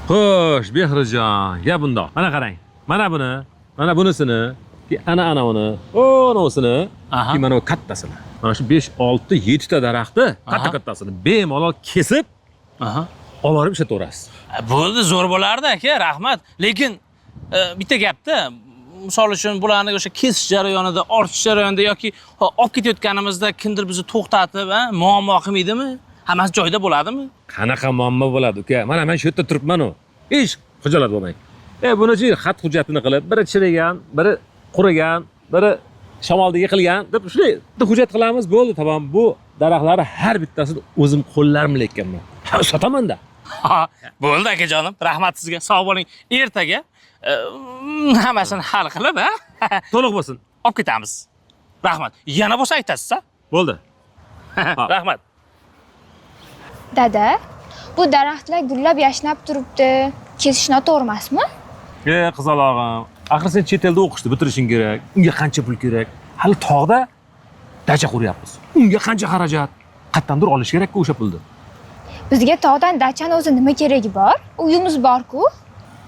Xo'sh, Behrijon, gap bundoq. Mana qarang. Mana buni, mana bunisini, keyin ana ana uni, anavisini, keyin mana bu kattasini. Mana shu 5, 6, 7 ta daraxtni katta kattasini bemalol kesib olib borib ishlataverasiz. Bo'ldi, zo'r bo'lardi aka, rahmat. Lekin bitta gapda, misol uchun bularni o'sha kesish jarayonida, ortish jarayonida yoki olib ketayotganimizda kimdir bizni to'xtatib, muammo qilmaydimi? Hammasi joyida bo'ladimi? Qanaqa muammo bo'ladi, uka? Mana men shu yerda turibman-u. Hech xijolat bo'lmang. Buni-chi xat hujjatini qilib, biri chirigan, biri qurigan, biri shamolda yiqilgan deb shunday bitta hujjat qilamiz, bo'ldi, tamom. Bu daraxtlarni har bittasini o'zim qo'llarim bilan ekkanman. Ha, sotaman-da. Bo'ldi akajonim, rahmat sizga. Sog' bo'ling. Ertaga hammasini hal qilib, ha? To'liq bo'lsin. Olib ketamiz. Rahmat. Yana bo'lsa aytasiz, ha? Bo'ldi. Rahmat. Dada, bu daraxtlar gullab yashnab turibdi. Kesish noto'g'ri emasmi? Qizalog'im, axir sen chet elda o'qishni bitirishing kerak. Unga qancha pul kerak? Hali tog'da dacha quryapmiz. Unga qancha xarajat? Qayerdandir olish kerak-ku o'sha pulni. Bizga tog'dan dachani o'zi nima keragi bor? Uyimiz bor-ku.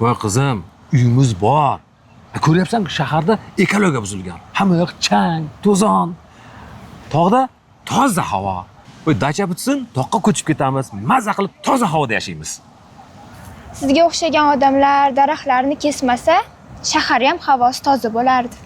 Voy qizim, uyimiz bor. Ko'ryapsan-ku, shaharda ekologiya buzilgan. Hamma yoq chang, to'zon. Tog'da toza havo. Voy, dacha bitsin, toqqa ko'chib ketamiz. Maza qilib toza havoda yashaymiz. Sizga o'xshagan odamlar daraxtlarni kesmasa, shahar ham havosi toza bo'lardi.